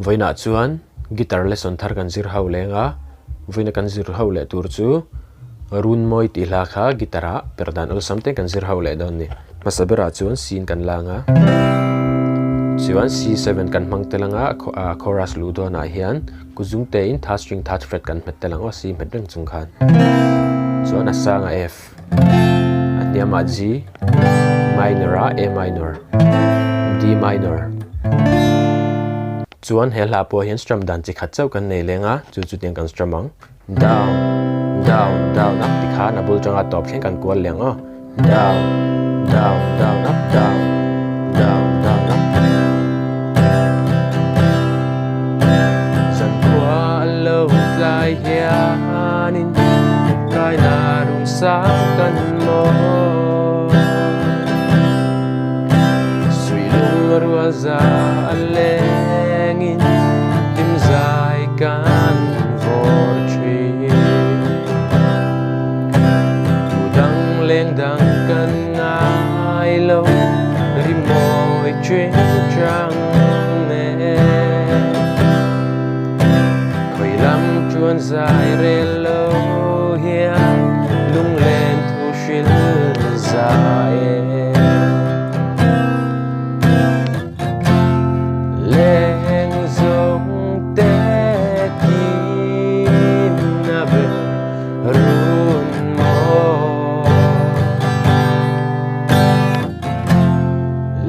Vawiinah chuan guitar lesson thar kan zir ho leng a, vawiina kan zir ho leh tur chu Runmawi tih hla kha guitar ah per dan awlsam te kan zir ho leh dawn a ni. Hmasa berah chuan C in kan lang a, chuan C7 kan hmang tel ang a, chorus luh dawnah hian kuzung te in third string third fret kan hmet tel ang aw C hmet reng chung khan. Chuan a sangah F. A hniamah G minor a A minor, D minor. Chuan he hla pawh hian strum dan chi khat chauh kan nei leng a, chu chu tiang kan strum ang. Down, down, down up ti khan a bul tanga tawp thleng kan kual leng aw. Down, down, down up, down, down, down up. Zankhua a lo tlai hianin kaina rung sang kan maw. Suih lung rual za a lengin hlim zai kan vawr thin. Tu dang leng dang kan ngai lo rimawi thin chang nen. Khawi lam chuan zai rel lo hian lunglen thu hril zai e. Leng zawng te kim na ber run maw.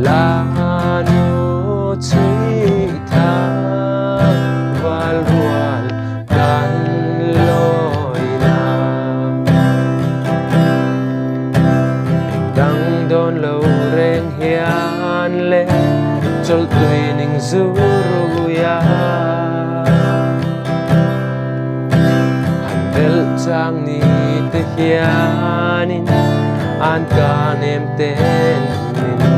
La nu chhui thang val rual kan lawi na. Eng dang dawn lo reng hian le chawlh tui ning zu ruia. Han belh chang ni te hianin an ka nem ten min.